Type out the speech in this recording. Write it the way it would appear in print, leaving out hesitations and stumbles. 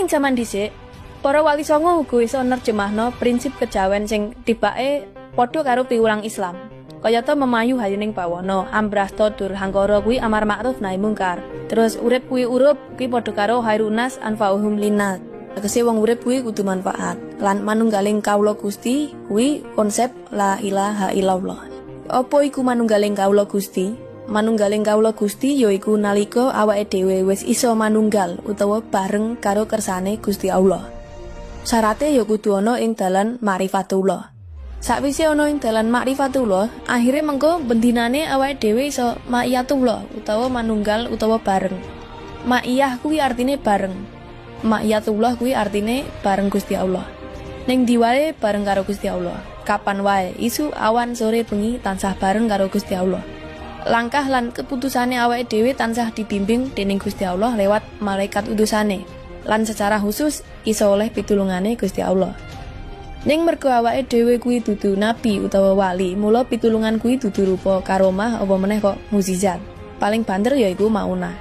Ning jaman dhisik, para wali songo uga iso nerjemahno prinsip kejawen sing tibake padha karo piwulang Islam. Kayata memayu hayuning bawana, ambrasta dur hangkara kuwi amar ma'ruf nahi mungkar. Terus urip kuwi urup kuwi padha karo khairunas anfa'uhum linnas. Tegese wong urip kuwi kudu manfaat. Lan manunggaling kawula Gusti kuwi konsep la ilaha illallah. Apa iku manunggaling kawula Gusti? Manunggaling kawula Gusti yaiku nalika awake dhewe wis iso manunggal utawa bareng karo kersane Gusti Allah. Syarate ya kudu ana ing dalan ma'rifatullah. Sakwise ana ing dalan ma'rifatullah, akhire mengko bendinane awake dhewe iso ma'iyatullah utawa manunggal utawa bareng. Ma'iyah kuwi artine bareng. Ma'iyatullah kuwi artine bareng Gusti Allah. Ning ndi wae bareng karo Gusti Allah. Kapan wae, isuk, awan, sore, bengi tansah bareng karo Gusti Allah. Langkah lan keputusane awake dhewe tansah dibimbing dening Gusti Allah lewat malaikat utusane. Lan secara khusus iso oleh pitulungane Gusti Allah. Ning mergo awake dhewe kuwi dudu nabi utawa wali, mula pitulungan kuwi dudu rupa karomah apa meneh kok mukjizat. Paling banter ya iku maunah.